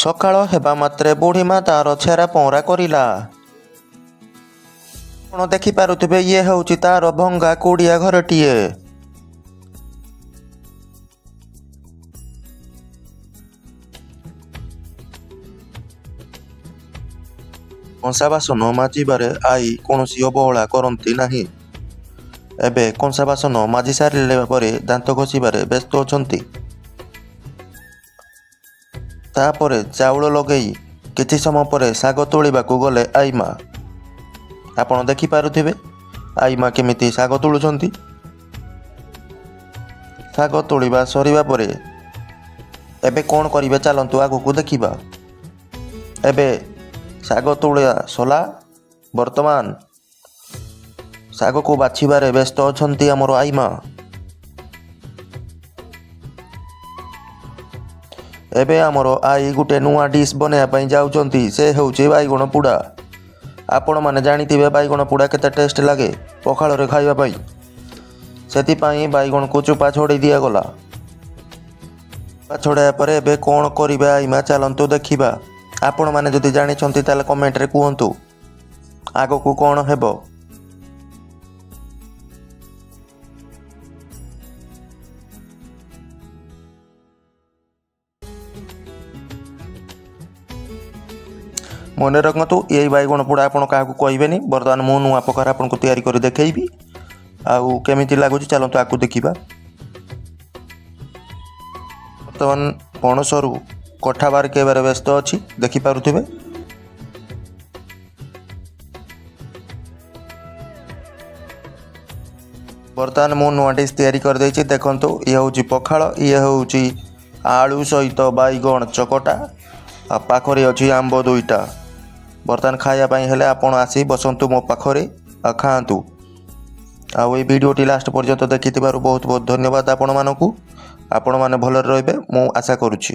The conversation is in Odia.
ସକାଳ ହେବା ମାତ୍ରେ ବୁଢ଼ୀମା ତାର ଛେରା ପହଁରା କରିଲା। ଆପଣ ଦେଖିପାରୁଥିବେ, ଇଏ ହେଉଛି ତାର ଭଙ୍ଗା କୁଡ଼ିଆ ଘରଟିଏ। କଂସା ବାସନ ମାଜିବାରେ ଆଈ କୌଣସି ଅବହେଳା କରନ୍ତି ନାହିଁ। ଏବେ କଂସା ବାସନ ମାଜି ସାରିଲା ପରେ ଦାନ୍ତ ଘଷିବାରେ ବ୍ୟସ୍ତ ଅଛନ୍ତି। ତାପରେ ଚାଉଳ ଲଗେଇ କିଛି ସମୟ ପରେ ଶାଗ ତୋଳିବାକୁ ଗଲେ ଆଈମା। ଆପଣ ଦେଖିପାରୁଥିବେ ଆଈମା କେମିତି ଶାଗ ତୋଳୁଛନ୍ତି। ଶାଗ ତୋଳିବା ସରିବା ପରେ ଏବେ କ'ଣ କରିବେ, ଚାଲନ୍ତୁ ଆଗକୁ ଦେଖିବା। ଏବେ ଶାଗ ତୋଳିବା ସଲା, ବର୍ତ୍ତମାନ ଶାଗକୁ ବାଛିବାରେ ବ୍ୟସ୍ତ ଅଛନ୍ତି ଆମର ଆଈମା। ଏବେ ଆମର ଆଈ ଗୋଟେ ନୂଆ ଡିସ୍ ବନେଇବା ପାଇଁ ଯାଉଛନ୍ତି, ସେ ହେଉଛି ବାଇଗଣ ପୋଡ଼ା। ଆପଣମାନେ ଜାଣିଥିବେ ବାଇଗଣ ପୋଡ଼ା କେତେ ଟେଷ୍ଟ ଲାଗେ ପଖାଳରେ ଖାଇବା ପାଇଁ। ସେଥିପାଇଁ ବାଇଗଣକୁ ଚୋପା ଛଡ଼େଇ ଦିଆଗଲା। ଚୋପା ଛଡ଼ାଇବା ପରେ ଏବେ କ'ଣ କରିବେ ଆଈମା, ଚାଲନ୍ତୁ ଦେଖିବା। ଆପଣମାନେ ଯଦି ଜାଣିଛନ୍ତି, ତାହେଲେ କମେଣ୍ଟରେ କୁହନ୍ତୁ ଆଗକୁ କ'ଣ ହେବ। ମନେ ରଖନ୍ତୁ, ଏଇ ବାଇଗଣ ପୋଡ଼ା ଆପଣ କାହାକୁ କହିବେନି। ବର୍ତ୍ତମାନ ମୁଁ ନୂଆ ପ୍ରକାର ଆପଣଙ୍କୁ ତିଆରି କରି ଦେଖେଇବି ଆଉ କେମିତି ଲାଗୁଛି, ଚାଲନ୍ତୁ ଆଗକୁ ଦେଖିବା। ବର୍ତ୍ତମାନ ପଣସରୁ କଠା ବାହାର କରିବାରେ ବ୍ୟସ୍ତ ଅଛି, ଦେଖିପାରୁଥିବେ। ବର୍ତ୍ତମାନ ମୁଁ ନୂଆ ଡିସ୍ ତିଆରି କରିଦେଇଛି। ଦେଖନ୍ତୁ, ଇଏ ହେଉଛି ପଖାଳ, ଇଏ ହେଉଛି ଆଳୁ ସହିତ ବାଇଗଣ ଚକଟା ଆଉ ପାଖରେ ଅଛି ଆମ୍ବ ଦୁଇଟା। ବର୍ତ୍ତମାନ ଖାଇବା ପାଇଁ ହେଲେ ଆପଣ ଆସି ବସନ୍ତୁ ମୋ ପାଖରେ ଆଉ ଖାଆନ୍ତୁ। ଆଉ ଏଇ ଭିଡ଼ିଓଟି ଲାଷ୍ଟ ପର୍ଯ୍ୟନ୍ତ ଦେଖିଥିବାରୁ ବହୁତ ବହୁତ ଧନ୍ୟବାଦ ଆପଣମାନଙ୍କୁ। ଆପଣମାନେ ଭଲରେ ରହିବେ ମୁଁ ଆଶା କରୁଛି।